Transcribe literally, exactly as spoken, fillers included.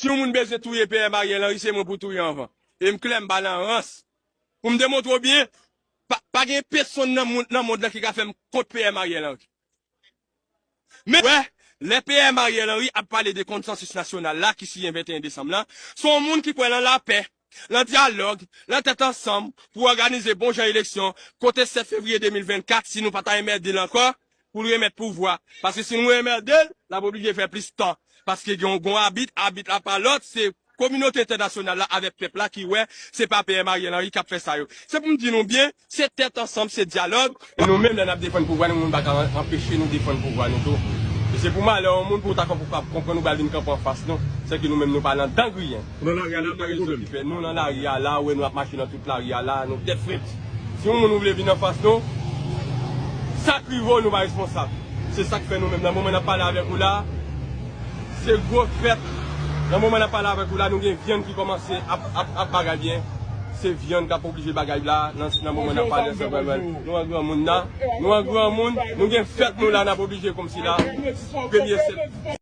Si yon moun bezwen touye P M Ariel Henry, se mwen pou touye anvan. E m klè, m pa nan rans. Pou m demontre w byen, pa, pa gen pèsonn nan moun, nan mond lan ki ka fè m kont P M Ariel Henry. Men, wè, lè P M Ariel Henry ap pale de konsansis nasyonal la ki siyen venteyen desanm lan, se yon moun ki kwè nan lapè, nan dyalòg, nan tèt ansanm pou òganize bon jan eleksyon, kote sèt fevriye de mil vennkat, si nou pa ta enmède l ankò, pou l remèt pouvwa. Paske si nou enmède l, l ap oblije fè plis tan. Paske gen yon, gen yon abit, abit la pa lòt, se kominote entènasyonal la avèk pèp la ki wè se pa P M Ariel Henry k ap fè sa yo. Se pou m di nou byen, se tèt ansanm, se dyalòg. E nou menm, lè n ap defann pouvwa nou, moun pa ka an-, anpeche nou defann pouvwa nou tou. E se pou malè yon moun pou w ta konp-, konprann ou pral vin kanpe anfas nou, se ke nou menm nou pa nan dan griyen. Nou nan lari a la, nou pa gen zòt ki fè. Nou nan lari a la, ou wè nou ap mache nan tout lari a la, nou tèt frèt. Si yon moun ou vle vin anfas nou, sa k rive w, nou pa responsab. Se sa k fè nou menm, nan moman n ap pale avèk ou la, se gwo fèt. Nan moman n ap pale avèk ou la, nou gen vyann ki kòmanse ap, ap, ap bagay byen. Se vyann k ap oblije bagay la, nan, nan moman n ap pale ansanm avèk nou an granmoun la. Nou an granmoun, nou gen fèt nou la, n ap oblije kòmsi la, premye sèt.